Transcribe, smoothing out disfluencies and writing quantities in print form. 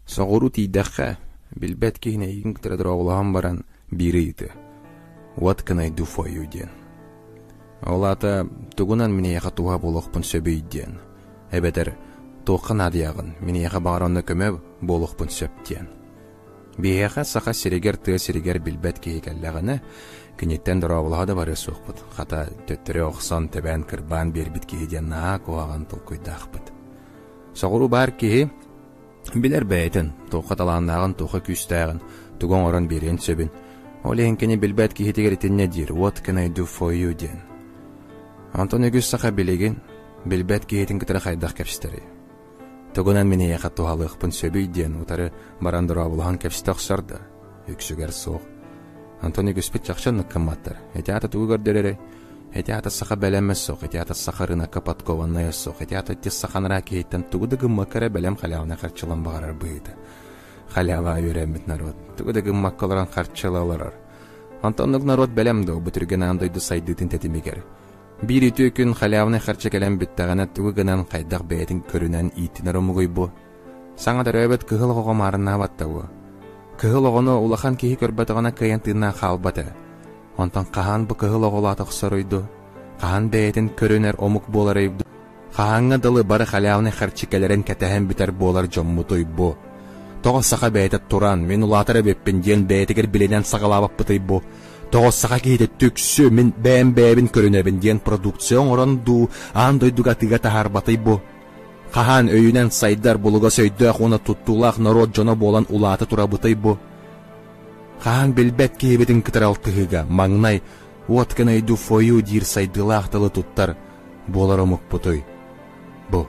Соҕуруу тиийдэххэ, билбэт киһини эйигин кытары дорооболоһон баран биир ыйытыы: «What can I do for you?» диэн. Ол аата тугунан мин эйиэхэ туһа буолуохпун сөбүй диэн. Эбэтэр туохха наадыйаҕын, мин эйиэхэ баҕар онно көмө буолуохпун сөп диэн. Биһиэхэ Саха сиригэр тыа сиригэр билбэт киһи кэллэҕинэ, киниттэн дорооболоһо да барыа суохпут. Хата, төттөрү охсон, тэбээн, кырбаан биэрбит киһи диэн наһаа куһаҕан толкуйдаахпыт. Соҕуруу баар киһи Билэр бэйэтин, туохха талааннааҕын, туохха күүстээҕин, тугу оҥорон биэриэн сөбүн. Ол иһин кини билбэт киһитигэр итиннэ диир «What can I do for you?» диэн. Онтон үгүс саха билигин билбэт киһитин кытары хайдах кэпсэтэрий? Тугунан мин эйиэхэ туһалыахпын сөбүй диэн утары баран дорооболоһон кэпсэтэ охсор да, үксүгэр суох. Онтон үгүспүт чахчы оннук гымматтар. Ити аата тугу көрдөрөрүй? Ити аата саха бэлэмэ суох, ити аата саха рынокка подкованнайа суох, ити аата ити саха анараа киһиттэн тугу да гыммакка эрэ бэлэм халяваны харчылан баҕарар быһыыта. Халява үөрэммит народ. Тугу да гыммакка олорон харчыла олорор. Онтон оннук народ бэлэм дуо бу түргэн аан дойду сайдыытын тэтимигэр? Биир үтүө күн халявнай харчы кэлэн бүттэҕинэ тугу гынан хайдах бэйэтин көрүнэн ииттинэр омугуй бу? Саҥа төрөөбүт кыһыл оҕоҕо маарыннаабат да буо. Кыһыл оҕону улахан киһи көрбөтөҕүнэ кыайан тыыннаах хаалбат ээ. Онтон хаһан бу кыһыл оҕолоото охсоруй дуу? Хаһан бэйэтин көрүнэр омук буоларый дуу? Хаһааҥҥа дылы бары халявнай харчы кэлэрин кэтэһэн бүтэр буолар дьоммутуй бу? Тоҕо саха бэйэтэ туран, мин улаатар эбиппин диэн бэйэтигэр билинэн саҕалаабаппытый бу? Тоҕо саха киһитэ түксү, мин бэйэм бэйэбин көрүнэбин диэн продукция оҥорон дуу, аан дойдуга атыыга таһаарбатый бу? Хаһан өйүнэн сайдар булугас өйдөөх уонна туттуулаах норуот дьоно буолан улаата турабытай бу? Хаһан билбэт киһибитин кытары алтыһыыга маҥнай «What can I do for you» диир сайдыылаах тылы туттар буолар омукпутуй? Бу.